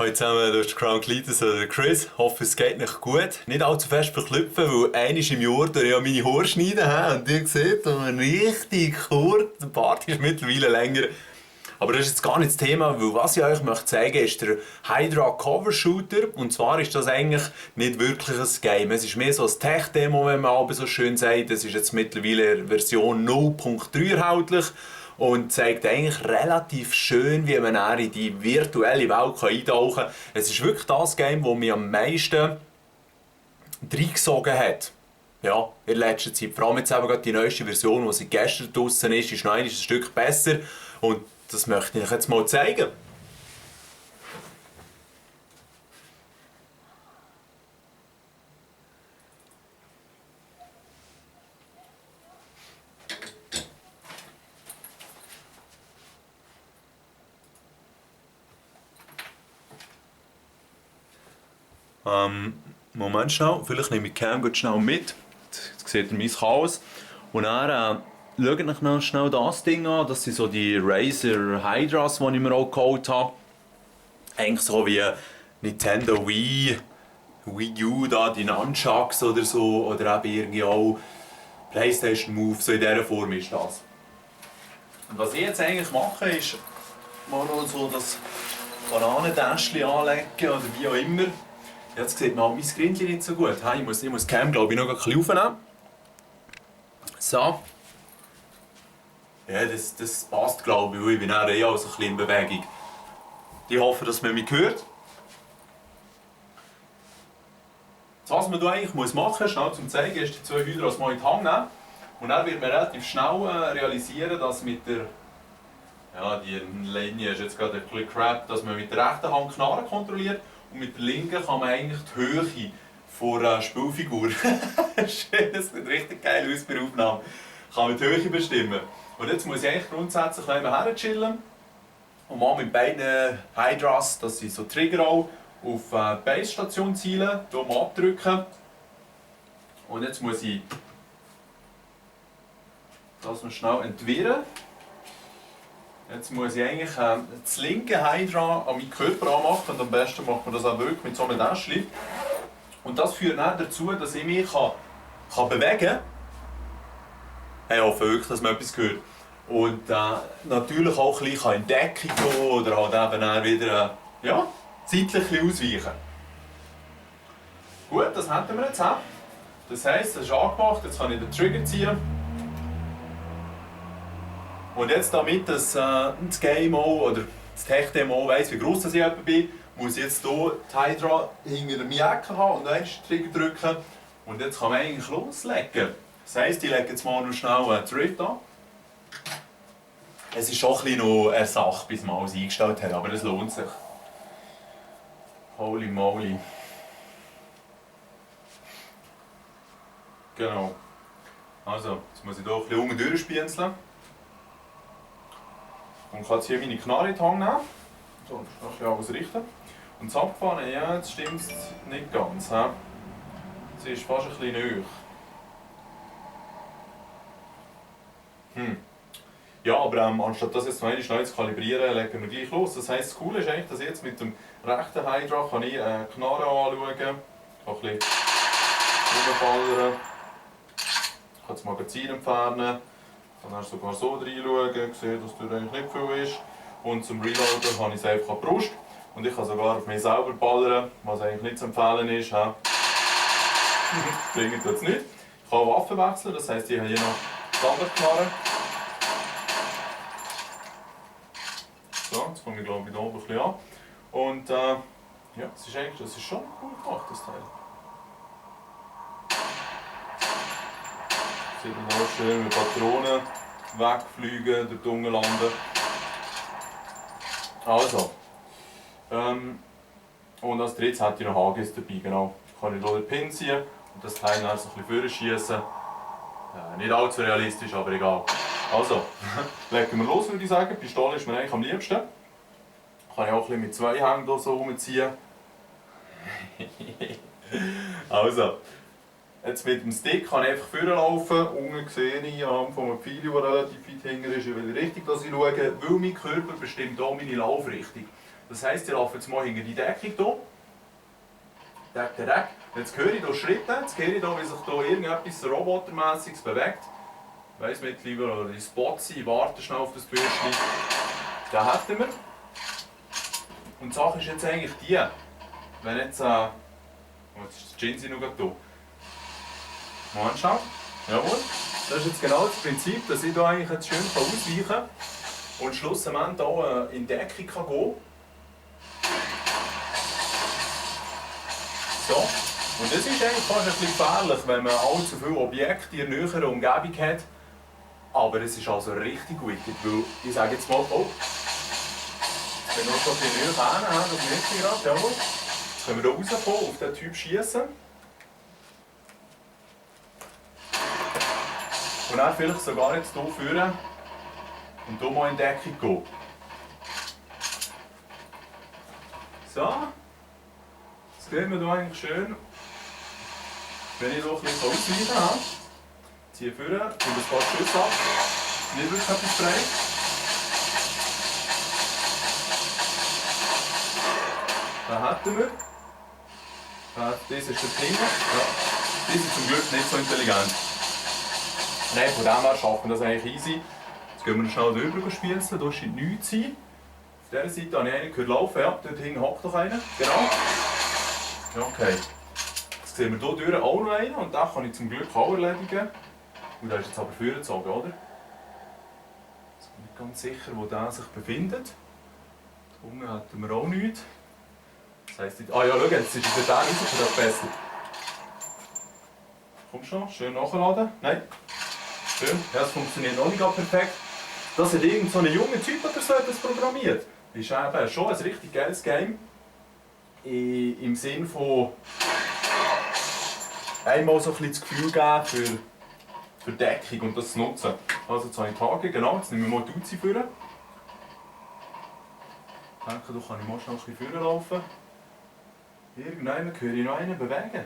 Hallo zusammen, du bist Crown Cletus oder Chris. Hoffe, es geht nicht gut. Nicht allzu fest verklüpfen, weil einmal im Jahr tue ich ja meine Haare schneiden. Und ihr seht, richtig kurz. Der Bart ist mittlerweile länger. Aber das ist jetzt gar nicht das Thema, weil was ich euch möchte zeigen ist der Hydra Cover Shooter. Und zwar ist das eigentlich nicht wirklich ein Game. Es ist mehr so ein Tech-Demo, wenn man aber so schön sagt. Es ist jetzt mittlerweile Version 0.3 erhältlich und zeigt eigentlich relativ schön, wie man dann in die virtuelle Welt eintauchen kann. Es ist wirklich das Game, das mich am meisten reingesogen hat. Ja, in letzter Zeit. Vor allem jetzt eben gerade die neueste Version, die seit gestern draussen ist noch ein Stück besser. Und das möchte ich euch jetzt mal zeigen. Moment schnell, vielleicht nehme ich die Cam schnell mit. Jetzt seht ihr mein Chaos. Und dann schaut euch noch schnell das Ding an. Das sind so die Razer Hydras, die ich mir auch geholt habe. Eigentlich so wie Nintendo Wii U, da, die Nunchucks oder so. Oder eben irgendwie auch PlayStation Move, so in dieser Form ist das. Und was ich jetzt eigentlich mache, ist mal noch so das Bananentäschchen anlegen oder wie auch immer. Jetzt sieht man mein Screen nicht so gut. Ich muss die Cam glaube ich noch ein bisschen aufnehmen. So. Ja, das passt glaube ich, weil ich bin auch so ein bisschen in Bewegung. Ich hoffe, dass man mich hört. Was man hier eigentlich machen muss, schnell zum zeigen, ist die zwei Hydras mal in die Hand nehmen. Und dann wird man relativ schnell realisieren, dass mit der... Ja, die Linie ist jetzt gerade ein bisschen crap, dass man mit der rechten Hand Knarren kontrolliert. Und mit der linken kann man eigentlich die Höhe von einer Spielfigur, schön, das sieht richtig geil aus bei der Aufnahme, kann man die Höhe bestimmen. Und jetzt muss ich eigentlich grundsätzlich her chillen und mal mit beiden Hydras, das sind so Trigger auch, auf die Basestation zielen, hier mal abdrücken. Und jetzt muss ich das noch schnell entwirren. Jetzt muss ich eigentlich das linke Hydra an meinen Körper anmachen und am besten macht man das auch wirklich mit so einem Täschchen. Und das führt dann dazu, dass ich mich kann bewegen kann. Ich hoffe wirklich, dass man etwas hört. Und natürlich auch ein bisschen in Deckung gehen oder halt eben dann wieder ja, zeitlich ausweichen. Gut, das hätten wir jetzt. Das heisst, das ist angemacht, jetzt kann ich den Trigger ziehen. Und jetzt, damit das Game oder das Tech-Demo weiss, wie gross ich bin, muss ich jetzt hier die Hydra hinter mir Ecke haben und einen Trigger drücken. Und jetzt kann man eigentlich loslegen. Das heisst, ich lege jetzt mal noch schnell die Rift an. Es ist schon ein bisschen noch eine Sache, bis man alles eingestellt hat, aber es lohnt sich. Holy moly. Genau. Also, jetzt muss ich hier ein bisschen unten durchspienzeln. Und kann jetzt hier meine Knarre in die Hand nehmen. So, das kann ich alles richten. Und das Abfahren, ja, jetzt stimmt es nicht ganz. Sie ist fast ein bisschen hoch. Ja, aber anstatt das jetzt noch einmal schnell zu kalibrieren, legen wir gleich los. Das heisst, das Coole ist eigentlich, dass ich jetzt mit dem rechten Hydra kann ich Knarre anschauen, kann ein bisschen rumballern, kann das Magazin entfernen. Dann kannst du sogar so reinschauen, sehen, dass dort eigentlich nicht viel ist. Und zum Reloaden habe ich es einfach an die Brust. Und ich kann sogar auf mich selber ballern, was eigentlich nicht zu empfehlen ist. Bringt tut es nicht. Ich kann Waffen wechseln, das heisst, ich habe hier noch Standardknarre. So, jetzt komme ich glaube ich hier oben ein bisschen an. Und ja, das ist schon cool gemacht, das Teil. Sieht man auch schön mit Patronen wegfliegen, durch die Unge landen. Also. Und als drittes hätte ich noch Hages dabei. Genau. Kann ich hier den Pin ziehen und das Teil dann so ein bisschen vorschießen. Nicht allzu realistisch, aber egal. Also, legen wir los, würde ich sagen. Die Pistole ist mir eigentlich am liebsten. Kann ich auch ein bisschen mit zwei Händen hier so rumziehen. Also. Jetzt mit dem Stick kann ich einfach vorlaufen. Unten sehe ich anhand von einem Pfeil, der relativ weit hinten ist, in welche Richtung ich schaue. Weil mein Körper bestimmt auch meine Laufrichtung. Das heisst, ich laufe jetzt mal hinter die Deckung hier. Deck, deck, deck. Jetzt höre ich hier Schritte, jetzt höre ich hier, wie sich hier irgendetwas Robotermässiges bewegt. Ich weiss mittlerweile, oder die Spots sind, ich warte schnell auf das Bürstchen. Den hätten wir. Und die Sache ist jetzt eigentlich die, wenn jetzt, oh, jetzt ist das Ginsey noch da. Mal anschauen. Jawohl. Das ist jetzt genau das Prinzip, dass ich hier eigentlich jetzt schön ausweichen kann und schlussendlich hier in die Deckung gehen kann. So. Und das ist eigentlich fast ein bisschen gefährlich, wenn man allzu viele Objekte in der näheren Umgebung hat. Aber es ist also richtig wichtig, weil ich sage jetzt mal, oh, ich bin noch schon ein bisschen näher hin, das merkt ihr gerade, jawohl. Jetzt können wir hier rauskommen, auf den Typ schießen. Und dann vielleicht sogar jetzt hier führen und hier mal in die Deckung gehen. So. Jetzt sieht man hier eigentlich schön, wenn ich hier ein bisschen ausweichen habe. Ziehe vorne, und ein paar Schüsse ab. Nicht wirklich etwas frei. Den hätten wir. Das ist der Finger. Ja. Die sind zum Glück nicht so intelligent. Nein, von dem her schaffen wir das eigentlich easy. Jetzt gehen wir schnell drüber spielen. Da scheint nichts zu sein. Auf dieser Seite habe ich einen gehört laufen. Ja, dort hinten hockt noch einer. Genau. Ja, okay. Jetzt sehen wir hier durch auch noch einen und den kann ich zum Glück auch erledigen. Und der ist jetzt aber vorgezogen, oder? Jetzt bin ich nicht ganz sicher, wo der sich befindet. Da unten hätten wir auch nichts. Das heisst, ah ja, schau, jetzt ist der raus, das besser. Komm schon, schön nachladen. Nein. Schön, ja, es funktioniert noch nicht perfekt. Das hat irgend so ein junger Typ oder so das programmiert. Das ist eben schon ein richtig geiles Game. Im Sinne von einmal so ein bisschen das Gefühl geben für Deckung und das zu nutzen. Also jetzt habe ich Tage, genau, jetzt nehmen wir mal die Uzi vor. Ich denke, da kann ich mal schnell ein bisschen vorlaufen. Irgendwann höre ich noch einen bewegen.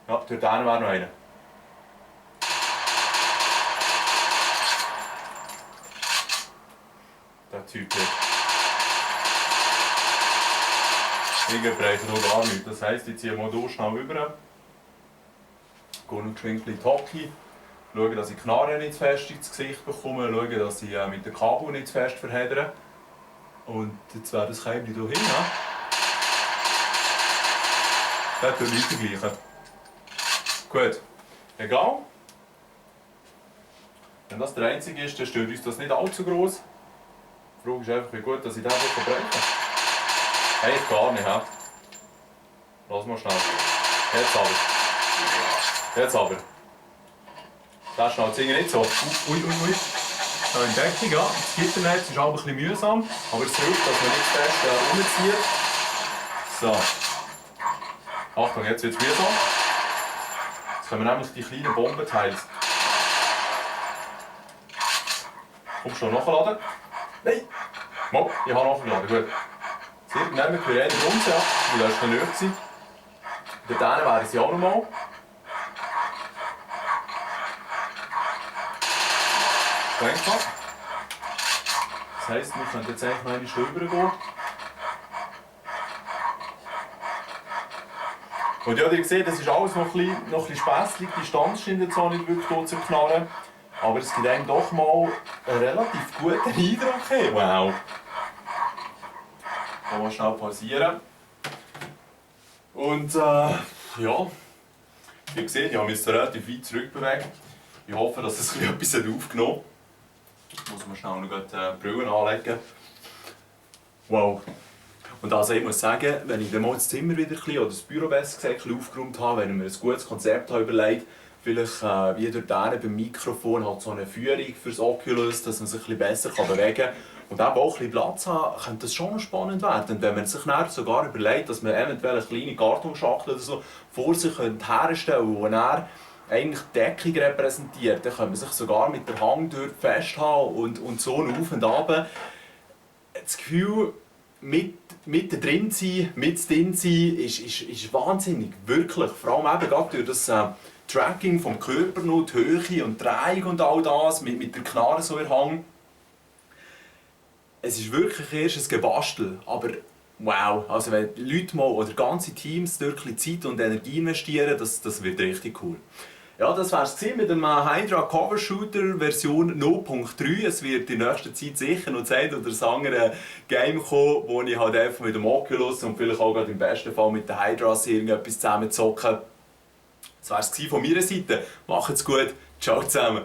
Ja, dort hinten wäre noch einer. Der Typ hier. Irgendwann braucht er noch gar nichts. Das heisst, ich ziehe mal hier schnell rüber. Gehe noch geschwind in die Hocke. Schaue, dass ich die Knarre nicht zu fest ins Gesicht bekomme. Schaue, dass ich mit dem Kabel nicht zu fest verhedere. Und jetzt wäre das Käbel hier hin. Das tut weitergleichen. Gut, egal. Wenn das der einzige ist, dann stört uns das nicht allzu gross. Die Frage ist einfach, wie gut dass ich den verbrechen kann. Eigentlich gar nicht, he? Lass mal schnell. Jetzt aber. Jetzt aber. Das schnell das nicht so. Ui. Da in Deckung, ja. Das Gitternetz ist auch ein bisschen mühsam, aber es hilft, dass man nicht fest rumzieht. So. Achtung, jetzt wird es mühsam. Jetzt können wir nämlich die kleinen Bombenteile. Komm schon, nachladen. Nein! Mal, ich habe nachgeladen, gut. Jetzt irgendwann für jeden Runde ab, weil das war noch nicht. Dort wären sie auch noch mal. Einfach. Das heisst, wir können jetzt eigentlich noch eine Stunde rübergehen. Und ja, ihr seht, das ist alles noch ein bisschen spässlich. Die Distanz scheint jetzt auch nicht wirklich hier zu knallen. Aber es gibt einem doch mal einen relativ guten Eindruck. Wow! Kann mal schnell pausieren. Und ja, wie seht, ich habe mich relativ weit zurückbewegt. Ich hoffe, dass es etwas aufgenommen hat. Jetzt muss man schnell noch die Brille anlegen. Wow! Und also ich muss sagen, wenn ich dann mal das Zimmer wieder oder das Büro besser gesagt, aufgeräumt habe, wenn ich mir ein gutes Konzept habe überlegt, vielleicht wie durch beim Mikrofon halt so eine Führung für das Oculus, dass man sich ein bisschen besser bewegen kann und eben auch ein bisschen Platz haben, könnte das schon noch spannend werden. Und wenn man sich dann sogar überlegt, dass man eventuell eine kleine Kartonschachtel oder so vor sich herstellen könnte, wo er eigentlich die Deckung repräsentiert, dann kann man sich sogar mit der Hand dort festhalten und so auf und ab. Das Gefühl, mit drin sein, mit drin sein, ist wahnsinnig, wirklich. Vor allem eben gerade durch das Tracking vom Körper noch, die Höhe und die Drehung und all das, mit der Knarre so in der Hand. es ist wirklich erst ein Gebastel, aber wow, also wenn die Leute mal oder ganze Teams wirklich Zeit und Energie investieren, das wird richtig cool. Ja, das war es mit dem Hydra Cover Shooter Version 0.3. Es wird in nächster Zeit sicher noch Zeit oder ein anderes Game kommen, wo ich halt einfach mit dem Oculus und vielleicht auch gerade im besten Fall mit der Hydra-Serie irgendetwas zusammen zocken. Das war es von meiner Seite. Macht's gut. Ciao zusammen.